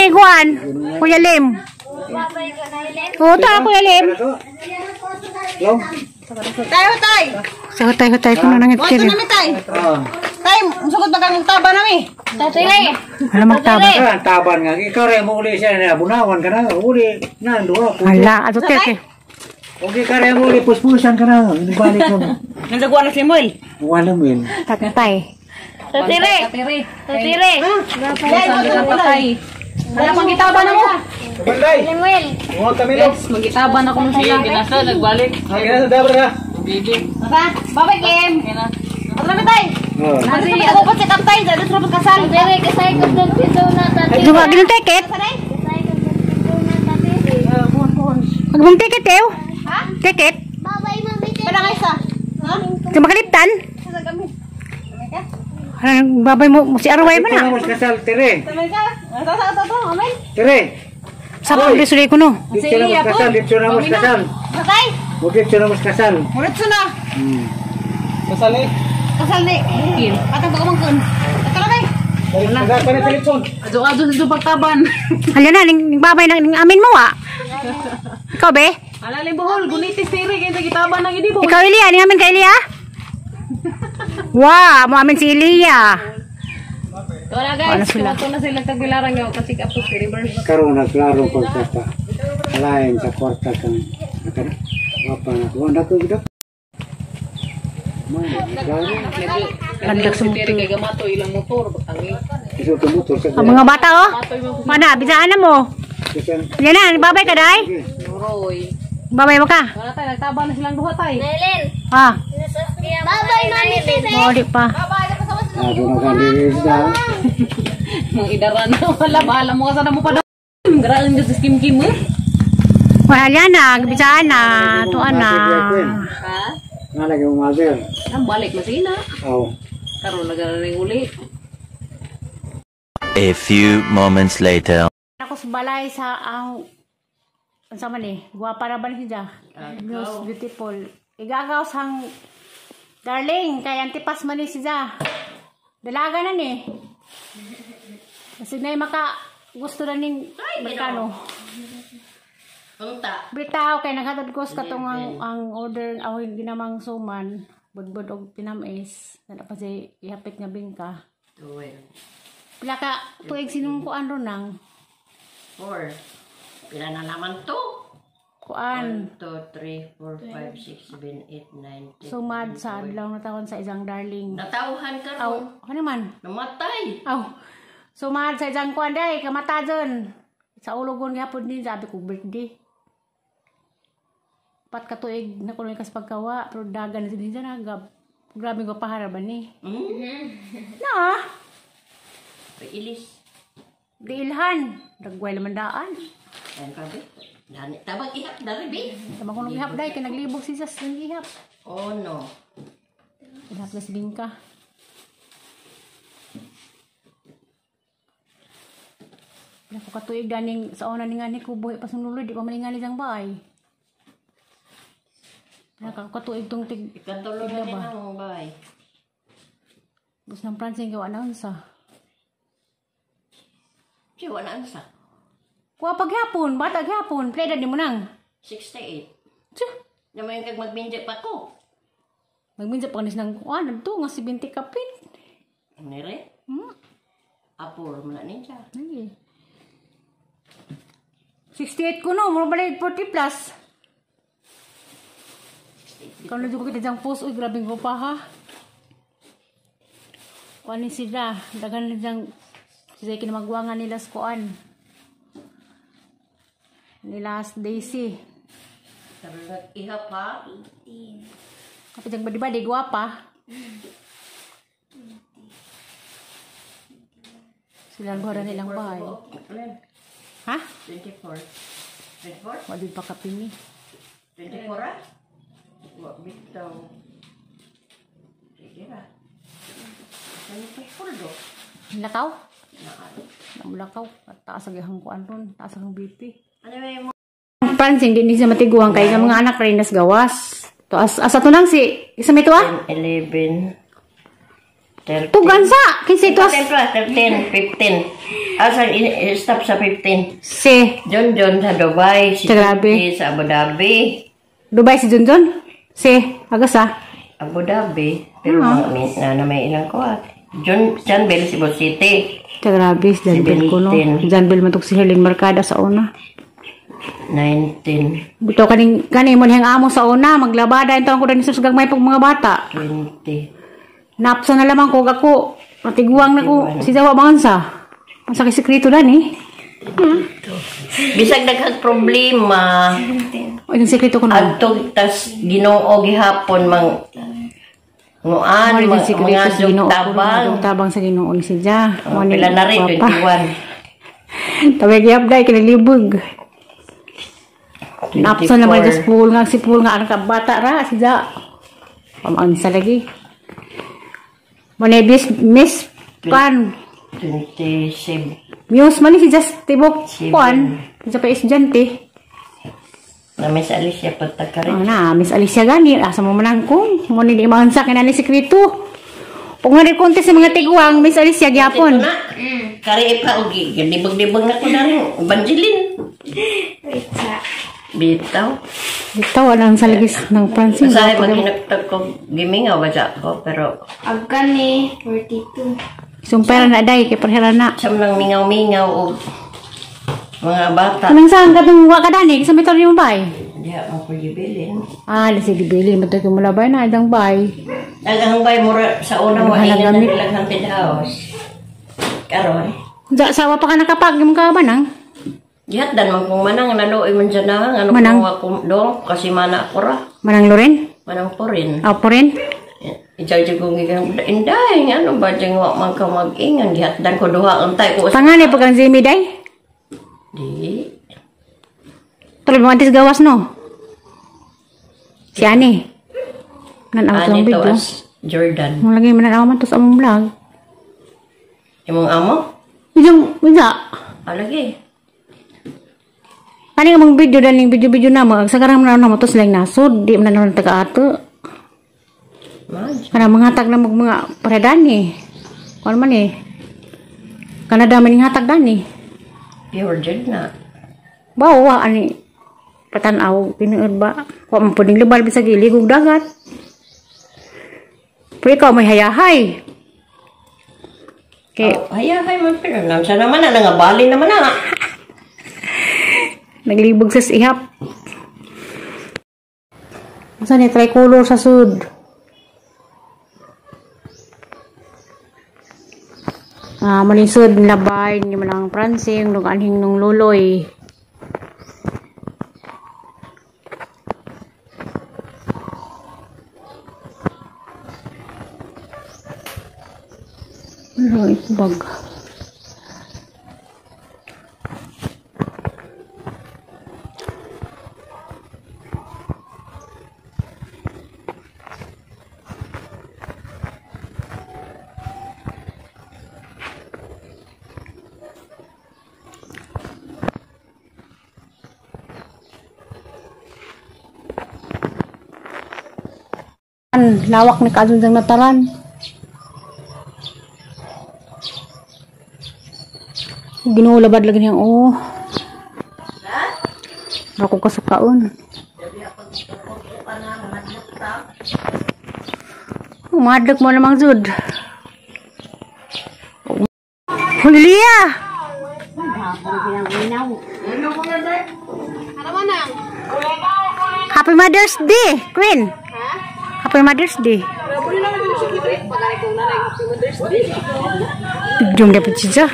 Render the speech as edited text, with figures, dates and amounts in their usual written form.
Kuan, Kuya Lim. Oo, ta Kuya Lim. Long. Tayo, tay. Sa hutay-hutay ko na nang Wato itiri. nami, tay. Ah. Tay, sugod ba kang taba nami? Tatili. Wala magtaba. Ah, taban nga. Ikaw rin mo uli siya na bunawan ka na. Uli na duha. Hala, ato te. Okay ka rin mo uli puspusan ka na. Ibalik mo. Nandagwa na si Moel. Wala mo yun. Tatay. Tatili. Tatili. Patay. Wala pang gitaba na mo. Banday. Lemuel. Huwag kami lo. Magitaban ako nung sila. Kinasa, nagbalik. Kinasa dabra ka. Baba, babay Kim. Ato nami, tay. Oh. Kasi ako pa check up tay, sa dito kasal. Tatili, kasay ko dog dito na tatili. Duwa ginong ticket. Kasay ko dog dito na tatili. Magbong ticket eh. Ticket. Babay, mami. Wala nga isa. Ha? Sa makaliptan. Sa kami. Hala, babay mo si Arway mo Ito na na. mo kasal tere. Sa ka. Ato ato ato, amen. Tere. Sa pulis ulit ko no. Dito na mo kasal, dito na mo kasal. Patay. Dito na mo kasal. Muritso na. Kasal eh. Kasal ni. Atang baka mangkon. Ato na tay. Kasal pa na Philipson. Adyo-adyo sa pagtaban. Hala na, ning babay nang ning amin mo ah. Ikaw be? Alalim buhol, gunitis tiri kaysa gitaban ng idi Ikaw Elia, ning amin ka Elia? Wow, mo amin si Elia. Wala Wala guys, sila. kumato na sila tagbilarang nga kasi up to reverse. Karon na klaro pagkata. Alain sa kwarta kang nakana. Wapa na ko na ko gid. Man, klaro. Landag sa Tiri kay gamato ilang motor batangi. Iso to motor sa Ang mga bata oh. Mana, bisaan na mo. Bisan. Yan na, babay ka day. Nuroy. Babay mo ka. Wala tayo, nagtaban na silang duha tay. Nailen. Ah, Babay, mami. maulit pa. Ah, doon ka diri sa Mga idaran na wala bahala mo ka sana mo pa daw. Graan ka sa kim kim eh. Wala yan na, bisaan na, tuan na. Ha? Nga lagi mo maser. Ang balik masina. Aw. Karon nagaraning uli. A few moments later. Ako sa balay sa ang unsa man eh, gwapa ra ba ni siya? Most beautiful. Igagaw sang darling kay antipas man ni siya. Dalaga na ni. Kasi na maka gusto na ning Amerikano. Unta. Bitaw kay naghatod ko sa katong ang order aw ginamang suman budbud og tinamis na pa siya ihapit nga bingka. Pila ka tuig sinong kuan ron nang 4. Pila na naman to? Kuan. 1, 2, 3, 4, 5, 6, 7, 8, 9, 10. Sumad sa adlaw na taon sa isang darling. Natauhan ka Aw, ron. ano man? Namatay. Aw. Sumad sa isang kuan day, kamata dyan. Sa ulogon gihapon din sabi ko birthday. Pat katuig na kuno kas pagkawa, pero dagan na din na gab. Grabe ko pahara ba ni? Na, Pailis. diilhan. Dagway laman daan. Ayan ka, be. Dani, tabang ihap, dari, be. Tama ko nung ihap day, kay naglibog si Sas nang ihap. Oh, no. Ihap na si Bingka. Wala ko katuig daning sa una ni nga ni ko buhi pa sa nuloy, di pa malingan ni sang baay. Wala ka katuig tong tig Ikatulo na din ang bahay. bus ng Francine gawa na unsa. Siya, wala ang sa. Kuha paghapon, bata gyapon, play ni mo nang. 68. Tsuh, Naman yung kag magbinja pa ko. magminsa pa kanis ng kuan adto nga 70 kapin. Nire? Apor mo na niya. Ay. 68 ko no, mura balik 40 plus. Ikaw na ko kita diyang post, uy, grabing ko pa ha. Kuan ni sila, daghan na diyang, sila kinamagwangan nila sa kuan. Nila sa Daisy. Pero nag-ihap ha. Kapit diyang badi-badi, gwapa. Sila ang gora nilang bahay. Ha? 24. 24? Wadid pa kapini. 24 ah? Wa bitaw. Sige ra. 24 do. Lakaw? Namulakaw. At taas ang gihang kuan ron. Taas ang BP. Ano may mo? Pansin, hindi siya matiguang kay nga mga anak rin nas gawas. To as asa to nang si isa may to ah? 11. 13. Tugan sa 15 tuas. 13, 15. Asa stop sa 15. Si John John sa Dubai, si Grabe. Tuti sa Abu Dhabi. Dubai si John John. Si agas ah. Abu Dhabi, pero mga na may ilang ko at. John John Bell Cebu City. Grabe si John Bell ko no. 17. John Bell man si Helen Mercada sa una. 19, Buto kaning kani mo niyang amo sa una maglabada intaw ko dani sa gagmay pag mga bata. 20. Napsa na lamang ko ako. Natiguang na ko si Jawa Bangansa. Ang sakit sekreto dani. Bisag daghang problema. O yung sekreto ko na. Adto tas Ginoo gihapon mang nguan Mo mga yung sekreto mga sa Ginoo. tabang. Tabang sa Ginoo ni si Ja. Oh, Mo ni pila na rin, gwapa. 21. Tawag gihap dai kinalibog. Napsa na man 24. sa pool nga si pool nga ang bata ra si Ja. Pamansa lagi. Mo ni bis miss pan 27. Muse man ni si Just tibok Seven. kuan sa pa estudyante. Na Miss Alicia pagtakarin. Oh, na, Miss Alicia gani, asa mo manang kung mo ni imansa kay nani sekreto. Ug nga konti sa mga tiguang Miss Alicia gyapon. Na. Kari pa og gidibog-dibog na ko na rin. Evangeline. Bitaw. Bitaw ang sa lagis ng Francine. Usahay maghinagtag ko gimingaw ba siya ako pero Agkan ni 42. Sumpera na day kay parhera na. siyam nang mingaw-mingaw og mga bata. Anong saan katong wa ka dani sa may mo bay? Diha mo ko gibilin. Ah, di sige bili mo to mula bay na idang bay. Daghang bay mura sa una mo Daghang ingan na gamit. nilang haunted house. Karon, Sa sawa pa ka nakapag imong ka ba nang? gihatdan man kung manang naluoy man dyan na ano Manang? kung ako dong kasi mana ako ra. Manang Loren? Manang po rin. Apo rin? Ijay ko gikan inday ano ba dyan wa man ka mag-ingan gihatdan ko duha untay ko. Pangani pag ang Jimmy day? Di. Tuloy mo antes gawas no? Si Ani. Nanaw Ani tong to video. as Jordan. Mo lagi mananaw man to sa among vlog. Imong amo? Yung, wala. Alagi. Kani nga mong video daling video-video na mo. Sa karang mananaw mo to silang nasod. Di man na taga-ato. Man. Kana mga hatag na mag mga paredani. Kuan man eh. Kanada man yung hatag dani. Pure jud na. Bawa ani patanaw pinuod ba? Wa man puding libal bisag iligog dagat. Pero ikaw may hayahay. Kay Oh, hayahay man pero nansa naman na nangabali naman na. Naglibog sa ihap. Asa ni tricolor sa sud? Ah, manisod labay ni manang Francing nung anhing nung luloy. Ano ito bag? Lawak ni kaadun nataran. Ginoo labad lagi niyang oh. Ako kasukaon. Umadlok mo namang zud. Lilia! Happy Mother's Day, Queen. Happy Mother's Day. Video dapat siya.